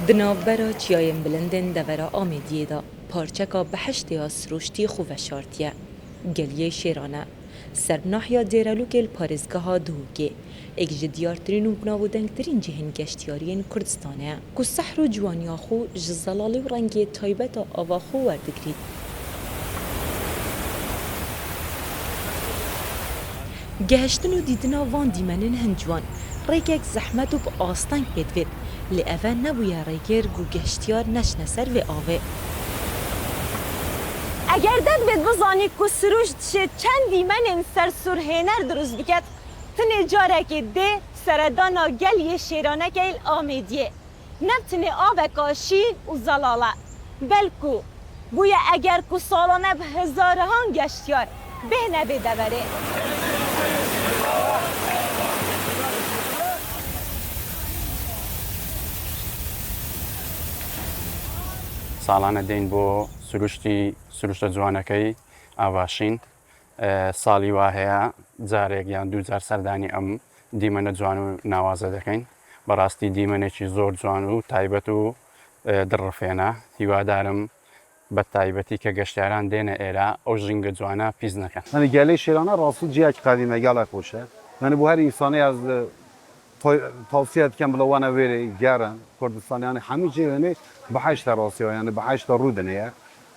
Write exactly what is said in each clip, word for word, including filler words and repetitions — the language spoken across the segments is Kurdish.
Di navbera çiyayên bilind ên devera Amêdiyê de parçeka behiştê ya sirûştî xwe veşartiye. Geliyê Şêran e. Ser nahiya Dêrelûkê li parêzgeha Duhokê, êk ji diyartirîn û binavûdengtirîn cihên geştiyariyên Kurdistanê ye, ku sehr û ciwaniya xwe ji zelalî û rengê taybet a ava xwe werdigirît. Gehiştin û dîtina van dîmenên hin ciwan rêkek zehmet û bi asteng pê divêt, lê ev e nebûye rêgir ku geştiyar neçne ser vê avê. Eger te divêt bizanî ku sirûşt dişê çend dîmenên sersûrhêner dirust biket, tinê carekê dê seredana geliyê Şêranekê li Amêdiyê. Ne bi tinê aveka şîn û zelal e, belku bûye eger ku salane bi hezarihan geştiyar bêhne vê deverê. ساڵانە دێین بۆ سروشتی سروشتە جوانەکەی ئاواشین. ئە، ساڵی وا هەیە جارێک یان دوو جار سەردانی ئەم دیمەنە جوان و ناوازە دەکەین. بەڕاستی دیمەنێکی زۆر جوان و تایبەت و، ئە، دڕفێنە. هیوادارم بە تایبەتی کە گەشتیاران دێنە ئێرە ئەو ژینگە جوانە پیس نەکەن. Yanî gelê Şêrane rastî ciyek qedîme, gelek xweş e. Yanî bo her însanê ez, e, tay-, tavsiye dikim bila wane wêrê gerin Kurdistan, yanî hemî cihê hûnê biheşt e rastî, yanî biheşt e rûdinê ye.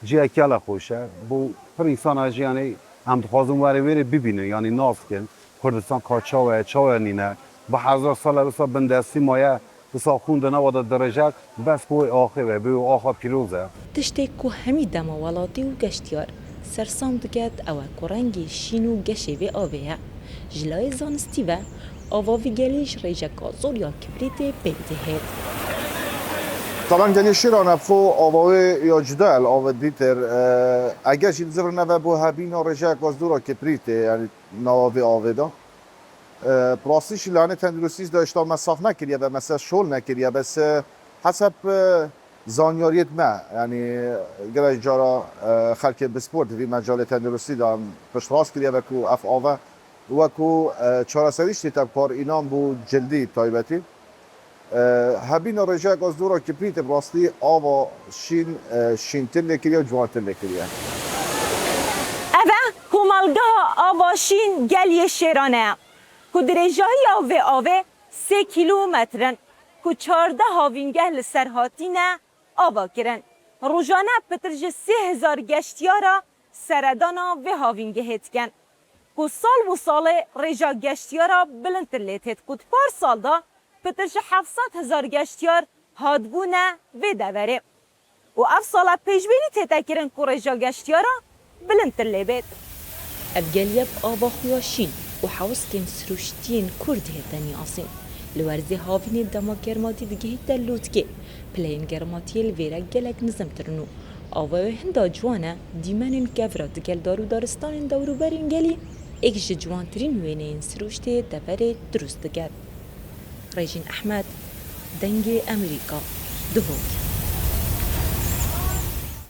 Ciyek gelek xweş e. Bo pir însan e jî, yanî em dixwazin were wêrê bibînin, yanî nas bikin. Kurdistan ka çawa ye, çawa nîne. Bi hezar sal e wisa bindestî maye, wisa xûn di nava de dirêjek, bes ku wê axê be, bê wê axa pîroz e. Tiştê ku hemî dema welatî û geştiyar sersam diket, ew e ku rengê şîn û geşê vê avê ye. Ji layê zanistî ve, ava vî gelî ji rêjeka zor ya kibrîtê pêk dihêt. Taban gelê Şêrane bi xwe ava wê ya cuda ye li ava dîtir. E, eger jî dizirine ve bo hebîna rêjeyeka zor a kibrîtê, yanî nava vê avê de. E, bi rastî jî li hanê tenduristî de hişta me saf nekiriye ve, me ser şol nekiriye, bes, e, heseb, e, zanyariyê me, yanî gelek cara, e, xelkê bi spor di vî mecalê tenduristî de piştrast kiriye ve ku ev ava wekû, e, çareserî tê tevkar înan bo cildî taybetî. E, hebîna rêjeyeka zor a kibrîtê bi rastî ava şîn, e, şîntir lê kiriye û ciwantir lê kiriye. Ev e komelgeha ava şîn geliyê Şêrane ye, ku dirêjahiya vê avê sê kîlometr in, ku çardeh havîngeh li ser hatîne ava kirin. Rojane pitir ji sê hezar geştiyara seredana vê havîngehê dikin, ku sal bo salê rêja geştiyara bilindtir lê têt, ku di par sal de pitir ji heft sed hezar geştiyar hatbûne vê deverê û ev sala pêşbînî tête kirin ku rêja geştiyara bilindtir lê bêt. Ev geliye bi ava xwe ya şîn û hewskên sirûştiyên kûr dihête niyasîn. Li werzê havînê dema germatî digihîte lûtkê, pileyên germatiyê li vêre gelek nizimtir in û ava wê hinda ciwan e, dîmenên kevra digel dar û daristanên dewrûberên gelî êk ji ciwantirîn wêneyên sirûştê deverê dirust diket. Rêjîn Ehmed, Dengê Emerîka, Duhok.